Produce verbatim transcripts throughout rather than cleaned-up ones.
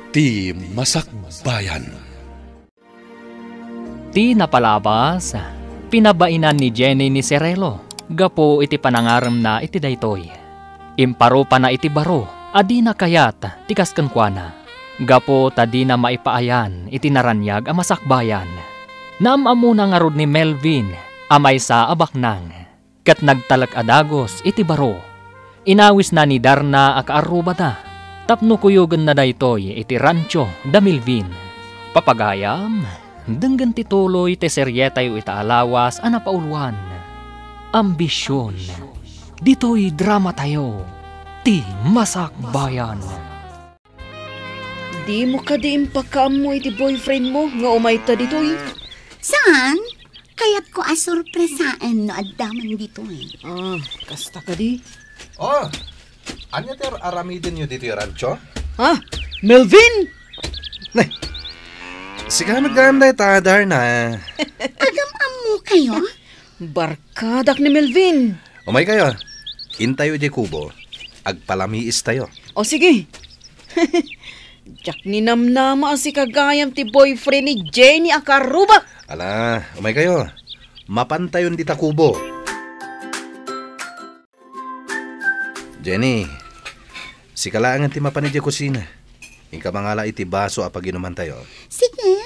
Ti Masakbayan. Ti napalabas, pinabainan ni Jenny ni Cirilo gapu iti panangaremna iti daytoy. Imparupana iti baro a dina kayat ti kas kenkuana, gapu ta dina maipaayan iti naraniag a masakbayan. Naam-ammona ngarud ni Melvin a maysa a baknang. Ket nagtalek a dagus iti baro. Inawisna ni Darna a kaarrubada tapno kuyogenna daytoy iti rancho da Melvin. Papagayam, denggen ti tuloy ti serietayo ita a lawas a napauluan. Ambision. Ditoy dramatayo, ti Masakbayan. Dimo kadi impakaammo iti boyfriend mo nga umayta ditoy? Saan? Kayatko a sorpresaen no adda man ditoy. Ah, kasta kadi? Oh, ania ti ar-aramidenyo ditoy rancho? Ha? Melvin? Nay, sika met gayam dayta, Darna. Agam-ammo kayo? Barkadak ni Melvin. Umay kayo. Intayo idiay kubo. Agpalamiis tayo. O sige. Diak ninamnama a sika gayam ti boyfriend ni Jenny a karrubak. Ala, umay kayo. Mapantayon dita kubo. Jenny, sika laengen ti mapan idiay kusina. Inka mangala iti baso a paginumantayo. Sige.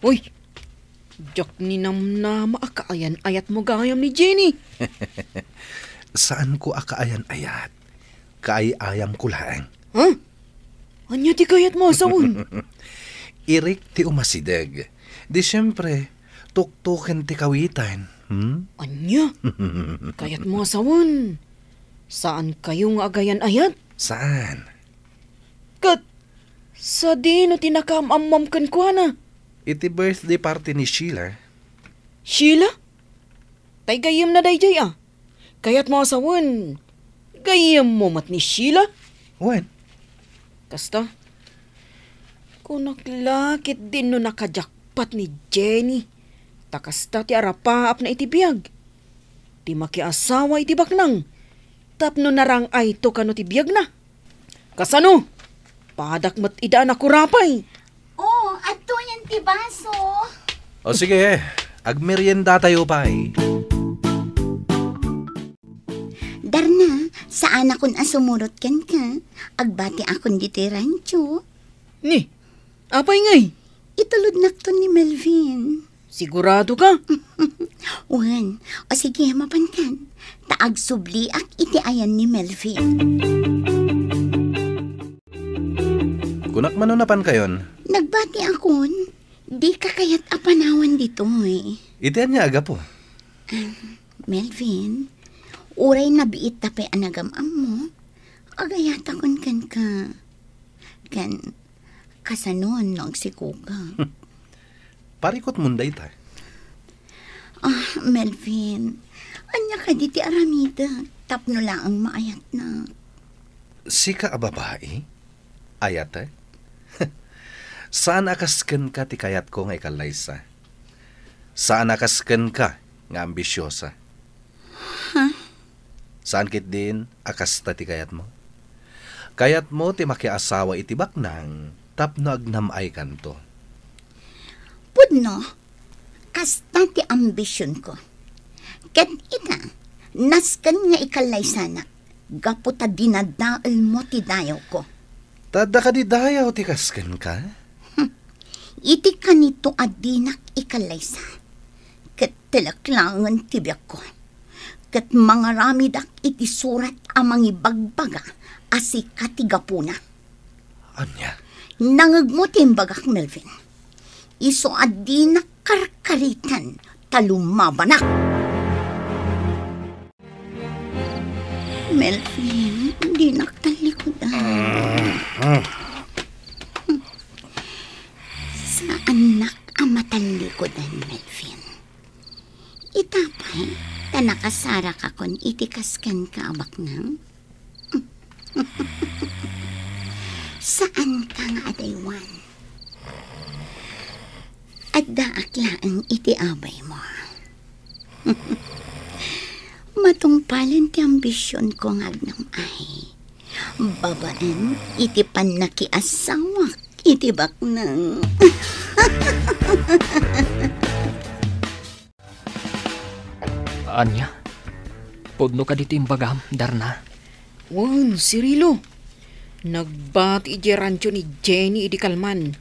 Uy, diak ninamnama a kaayan-ayatmo gayam ni Jenny. Saanko a kaayan-ayat. Kaay-ayamko laeng. Ha? Ania ti kayatmo a sawen? Irik ti umasideg. Di siempre, tuktuken ti kawitan. Hmm? Ania? Kayatmo a sawen? Saankayo nga agayan-ayat? Saan? Ket sadino ti nakaam-ammoam kenkuana? Iti birthday party ni Sheila. Sheila? Tay gayyemna daydiay a. Kayatmo a sawen, gayyemmo met ni Sheila? Wen. Kasta? Kunak la ketdin no nakajakpat ni Jenny. Ta kasta ti arapaapna iti biag. Ti makiasawa iti baknang. Tapno narang-ayto kano ti biagna. Kasano? Padak met ida a nakurapay. Oh, adtoyen ti baso. O sige, agmeriendatayo pay. Darna, saanakon a sumurot kenka. Agbatiakon ditoy rancho. Ni, apay ngay? Itulodnakton ni Melvin. Sigurado ka? Wen, o sige, mapankan. Ta agsubliak iti ayan ni Melvin. Kunak mano napankayon? Nagbatiakon, dika kayat a panawan ditoy. Iti ania a gapu? Ah, Melvin, uray nabiitta pay a nagam-ammo, agayatakon kenka. Ken, kasano no agsikoka? Parikutmon dayta. Ah, Melvin, ania kadi ti aramidek tapno laeng maayatnak? Sika a babai? Ayatek? Saan a kas kenka ti kayatko nga ikallaysa. Saan a kas kenka nga ambisiosa. Ha? Saan ketdin a kasta ti kayatmo? Kayatmo ti makiasawa iti baknang tapno agnam-aykanto. Pudno, kasta ti ambisionko. Ket ita, nasken nga ikallaysanak gapu ta dinadaelmo ti dayawko. Ta adda kadi dayaw ti kas kenka? Hmm. Iti kanito a dinak ikallaysa, ket telek laengen ti biagko, ket mangaramidak iti surat a mangibagbaga a sika ti gapuna. Ania? Nangegmo ti imbagak, Melvin. Isu a dinak karkaritan ta lumabanak. Melvin, dinak tallikudan. Saannak a matallikudan, Melvin. Ita pay, ta nakasarakakon iti kas kenka a baknang. Saanka nga adaywan. Addaak laeng iti abaymo. Matungpalen ti ambisionko nga agnam-ay. Babaen iti pannakiasawak iti baknang. Ania? Pudno kadi ti imbagam, Darna? Wen, Cirilo. Nagbati idiay rancho ni Jenny idi kalman.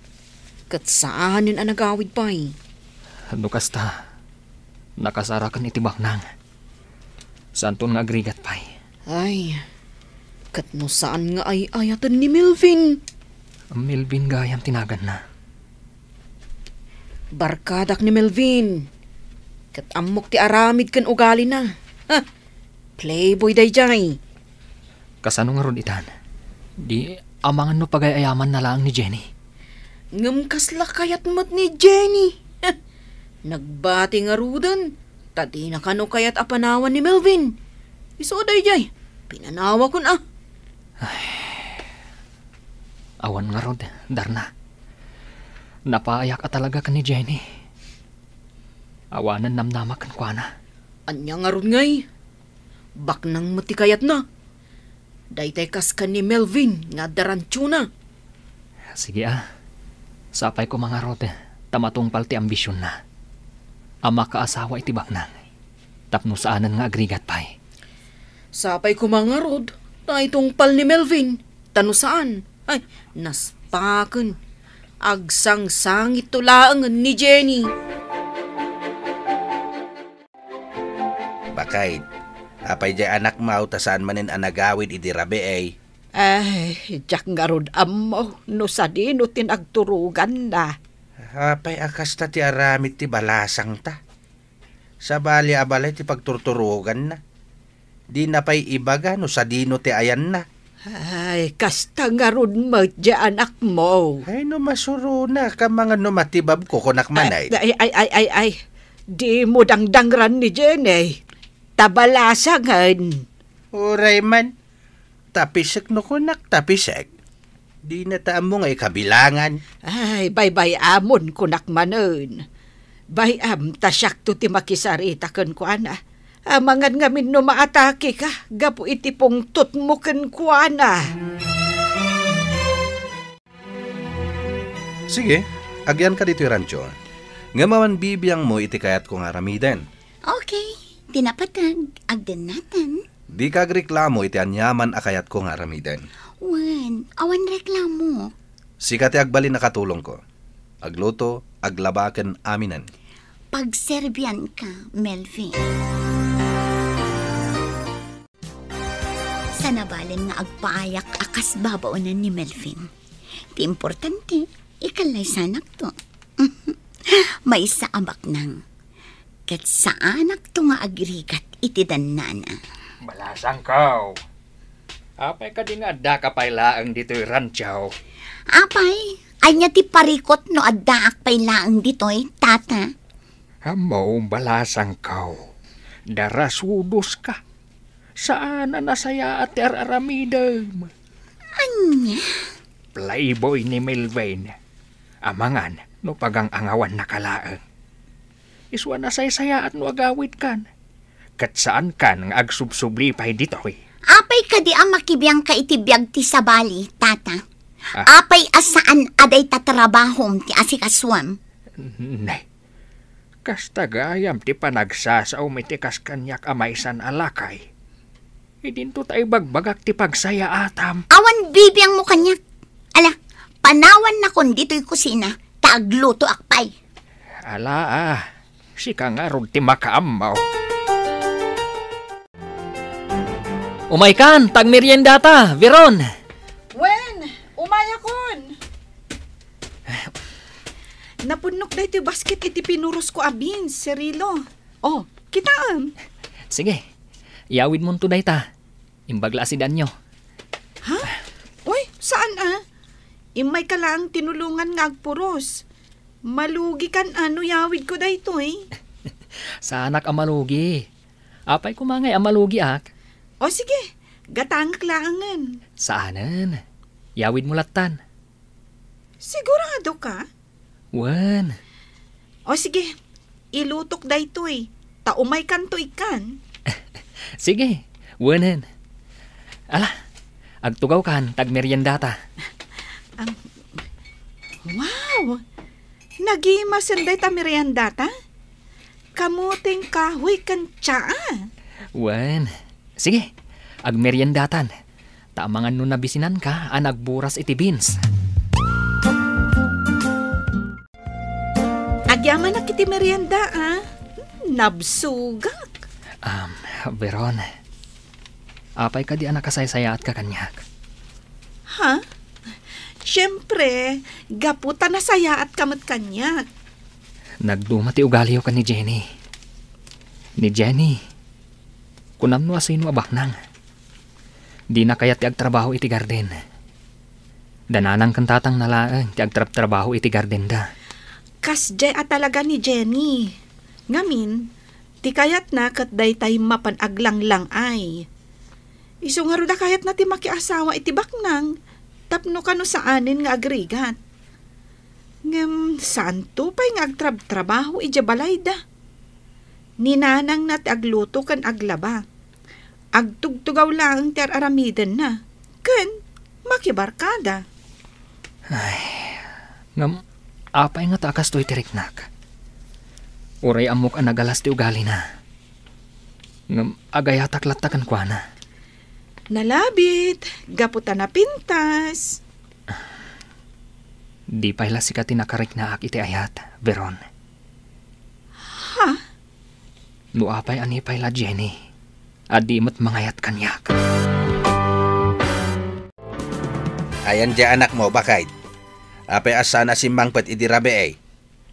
Ket saanen a nagawid pay. No kasta, nakasaraken iti baknang. Saanton nga agrigat pay. Ay, ket no saan nga ay-ayaten ni Melvin? Melvin gayam ti naganna. Barkadak ni Melvin. Ket ammok ti aramid ken ugalina. Ha? Playboy daydiay. Kasano ngarud itan? Di amangan no pagay-ayamanna laeng ni Jenny. Ngem kasla kayat met ni Jenny. Nagbati ngaruden, ta dina kano kayat a panawan ni Melvin. Isu daydiay, pinanawakon a. Ay. Awan ngarud, Darna. Napaayak a talaga ken ni Jenny. Awanen namnamak kenkuana. Ania ngarud ngay? Baknang met ti kayatna. Daytay kas ken ni Melvin nga adda rantiona. Sige a. Sapay koma ngarud ta matungpal ti ambisionna a makaasawa iti baknang tapno saanen nga agrigat pay. Sapay koma ngarud ta itungpal ni Melvin ta no saan, ay, naspaken. Agsangsangitto laengen ni Jenny. Bakay, apay diay anakmo ta saan manen a nagawid idi rabii? Ay, diak ngarud ammo no sadino ti nagturoganna. Apay a kasta ti aramid ti balasangta? Sabali a balay ti pagturturoganna. Dina pay ibaga no sadino ti ayanna. Ay, kasta ngarud met diay anakmo. Ay, no masurona, kamangan no matibabko, kunak man ay. Ay, ay, ay, ay, ay. Dimo dangdangran ni Jenny. Ta balasangen. Uray man. Tapisek no kunak, tapisek. Dina ta ammo nga ikabilangan. Ay, baybay-amon kunak manen. Bay-am ta siakto ti makisarita kenkuana. Amangan ngamin no maatakeka gapu iti pungtotmo kenkuana. Sige, agyanka ditoy rancho. Ngem awan bibiangmo iti kayatko nga aramiden. Okay, ti napateg, agdennatan. Dika agreklamo iti aniaman a kayatko nga aramiden. Wen, awan reklamo. Sika ti agbalin a katulongko. Agluto, aglaba ken aminen. Pagserbianka, Melvin. Sanabalen nga agpaayak a kas babaonen ni Melvin. Ti importante, ikallaysanakto. Maysa a baknang. Ket saanakto nga agrigat iti dannana. Balasangko. Apay kadi nga addaka pay laeng ditoy rancho? Apay, ania ti parikut no addaak pay laeng ditoy, tata? Ammo, balasangko. Darasudoska. Saan a nasayaat ti ar-aramidem. Ania? Playboy ni Melvin. Amangan no pagang-angawannaka laeng. Isu a nasaysayaat no agawidkan. Ket saankan nga agsubsubli pay ditoy. Apay kadi a makibiangka iti biag ti sabali, tata? Ah. Apay a saan a dayta trabahom ti asikasuam? Ne. Kasta gayam ti panagsasaom iti kas kaniak a maysan a lakay. Idinto ta ibagbagak ti pagsayaatam. Awan bibiangmo kaniak. Ala, panawannakon ditoy kusina, ta aglutoak pay. Ala, ah, sika ngarud ti makaammo. Umaykan, ta agmeriendata, Veron. Wen, umayakon. Napunnok daytoy basket iti pinurosko a beans, Cirilo. Oh, kitaem. Sige, iyawidmonto dayta. Imbag la a sidanyo. Ha? Uy, saan a? Immayka laeng tinulongan nga agpuros. Malugikan a no iyawidko daytoy. Saanak a malugi. Apay koma ngay a malugiak? O sige, gatangek laengen. Saanen. Iyawidmo lattan. Siguradoka? Wen. O sige, ilutok daytoy, ta umaykanto ikkan. Sige, wenen. Ala, Agtugawkan ta agmeriendata. Ang, wow! Nagimasen dayta meriendata? Kamuting kahoy ken tsaa? Wen. Sige, agmeriendatan. Ta amangan no nabisinanka a nagburas iti beans. Agyamanak iti merienda, a. Nabsugak. Um, Veron, apay kadi a nakasaysayaatka kaniak? Ha? Siempre, gapu ta nasayaatka met kaniak. Nagduma ti ugaliyo ken ni Jenny. Ni Jenny, kunam no asino a baknang. Dina kayat ti agtrabaho iti garden. Da nanang ken tatangna laeng ti agtrabtrabaho iti gardenda. Kasdiay a talaga ni Jenny. Ngamin, ti kayatna ket daytay mapan aglanglang-ay. Isu ngarud a kayatna ti makiasawa iti baknang tapno kano saanen nga agrigat. Ngem saanto pay nga agtrabtrabaho idiay balayda. Ni nanangna ti agluto ken aglaba. Agtugtugaw laeng ti ar-aramidenna, ken makibarkada. Ay, ngem apay ngata a kastoy ti riknak? Uray ammok a nagalas ti ugalina. Ngem agayatak latta kenkuana. Nalabit, gapu ta napintas. Di pay la sika ti nakariknaak iti ayat, Veron. Ha? No apay a ni pay la Jenny, a di met mangayat kaniak. Ayan diay anakmo, baket? Apay a saan a simmangpet idi rabii?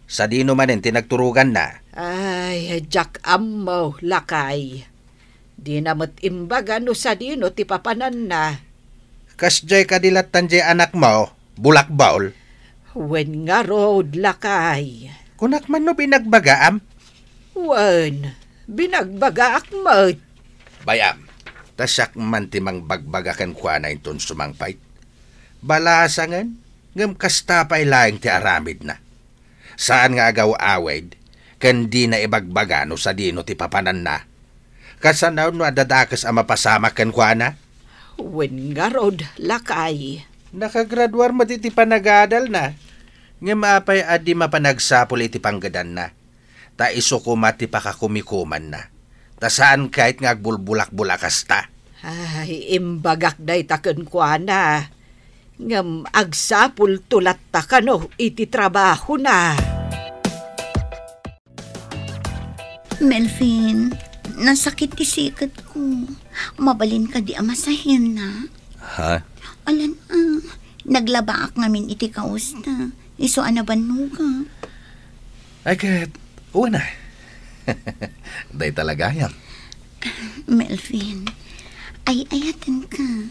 Sadino manen ti nagturoganna? Ay, diak ammo, lakay. Dina met imbaga no sadino ti papananna. Kasdiay kadi lattan diay anakmo, bulakbol? Wen ngarud, lakay. Kunak man no binagbagaam? Wen, binagbagaak met. Bay-am, ta siak man ti mangbagbaga kenkuana inton sumangpet. Balasangen, ngem kasta pay laeng ti aramidna. Saan nga agaw-awid, ken dina ibagbaga no sadino ti papananna. Kasano no adda dakes a mapasamak kenkuana? Wen ngarud, lakay. Nakagraduar met iti panagadalna. Ngem apay a di mapan agsapul iti panggedanna? Ta isu koma ti pakakumikumanna. Ta saan ket nga agbulbulakbol a kasta. Ay, imbagak dayta kenkuana. Ngem agsapulto latta kano iti trabahona. Melvin, nasakit ti siketko. Mabalin kadi a masahenna? Ha? Alan, ah, naglabaak ngamin iti kawesta. Isu a nabannogak. Ay, ket, wen a. Dayta la gayam. Melvin, ay-ayatenka.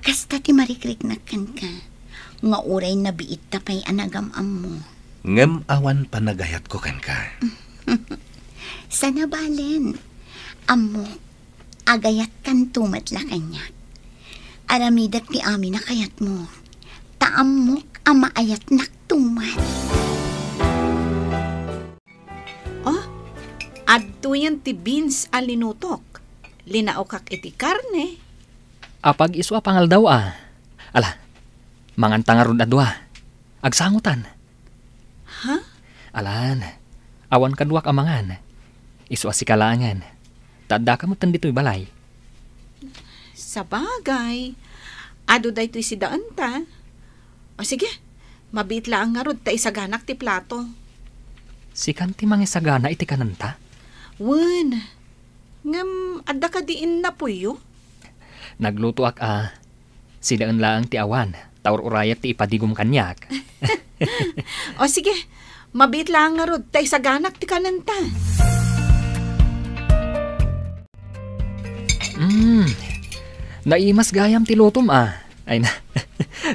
Kasta ti marikriknak kenka. Nga uray nabiitta pay a nagam-ammo. Ngem awan panagayatko kenka. Sana balen. Ammok, agayatkanto met la kaniak. Aramidek ti amin a kayatmo. Ta ammok a maayatnakto met. Oh, adtoyen ti beans a linutok. Linaokak iti karne. Apag-isu a pangaldaw a. Ala, manganta ngarud a dua. Agsangotan. Ha? Alan, awan kaduak a mangan. Isu a sika laengen. Ta addaka metten ditoy balay. Sabagay, adu daytoy sidaenta. O sige, mabiit laeng ngarud ta isaganak ti plato. Sikan ti mangisagana iti kanenta? Wen, ngem adda kadi innapoyyo? Naglutoak a, sidaen laeng ti awan, ta ur-urayek ti ipadigom kaniak. O sige, mabiit laeng ngarud ta isaganak ti kanenta. Mm, naimas gayam ti lutom a. Ay na,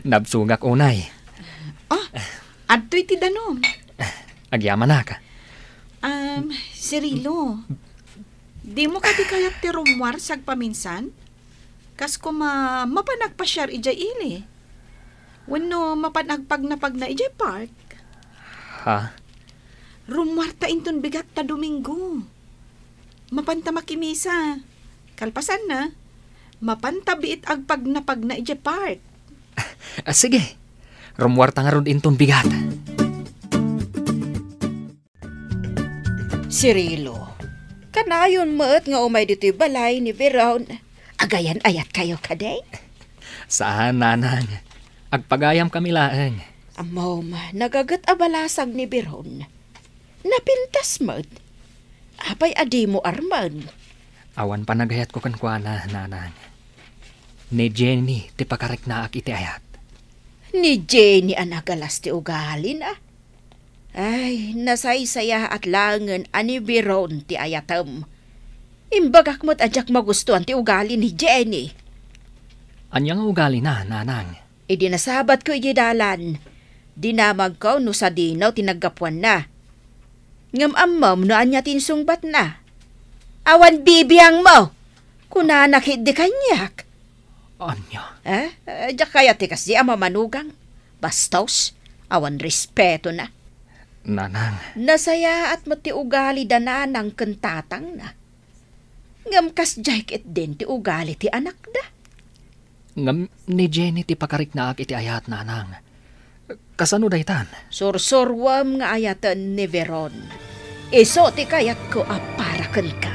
nabsugak unay. Oh, adtoy ti danum. Agyamanak. Um, Cirilo, dimo kadi kayat ti rummuar sagpaminsan? Kas koma, mapan agpasiar idiay ili. Wenno mapan agpagnapagna idiay park. Ha? Rummuarta inton bigat ta Domingo. Mapanta makimisa. Kalpasanna, Mapanta biit agpagnapagna idiay park. Ah, sige. Rummuarta ngarud inton bigat. Cirilo, kanayon met nga umay ditoy balay ni Veron. Agayan-ayatkayo kadi? Saan, nanang. Agpagayamkami laeng. Ammom, nagaget a balasag ni Veron. Napintas met. Apay a dimo armen? Awan panagayatko kenkuana, nanang. Ni Jenny ti pakariknaak iti ayat. Ni Jenny a nagalas ti ugalina? Ay, nasaysayaat laengen a ni Veron ti ayatem. Imbagak met a diak magustuan ti ugali ni Jenny. Ania nga ugalina, nanang? Idi nasabatko idiay dalan, dinamagko no sadino ti naggapuanna. Ngem ammom no ania ti insungbatna? Awan bibiangmo! Kunana ketdi kaniak. Ania? Eh, eh, diak kayat ti kasdi a mamanugang. Bastos, awan respetona. Nanang. Nasayaat met ti ugali da nanang ken tatangna. Ngem kasdiay ketdin ti ugali ti anakda. Ngem ni Jenny ti pakariknaak iti ayat, nanang. Kasano daytan? Sursuruem nga ayaten ni Veron. Isu ti kayatko a para kenka.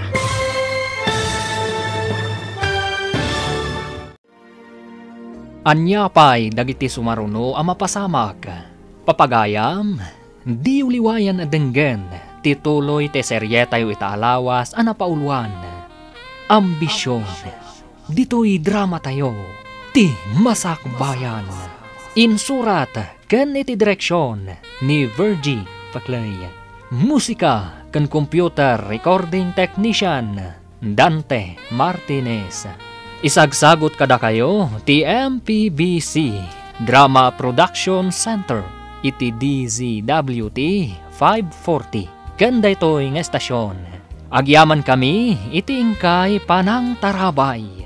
Ania pay dagiti sumaruno a mapasamak? Papagayam, diyo liwayan a denggen ti tuloy ti serietayo ita a lawas a napauluan, Ambision. Ditoy dramatayo, Ti Masakbayan. Insurat ken iti direksion ni Virgie Paclay. Musika ken computer recording technician, Dante Martinez. Isagsagut kadakayo ti M P B C Drama Production Center iti D Z W T five forty ken daytoy nga estasion. Agyamankami iti inkay panangtarabay.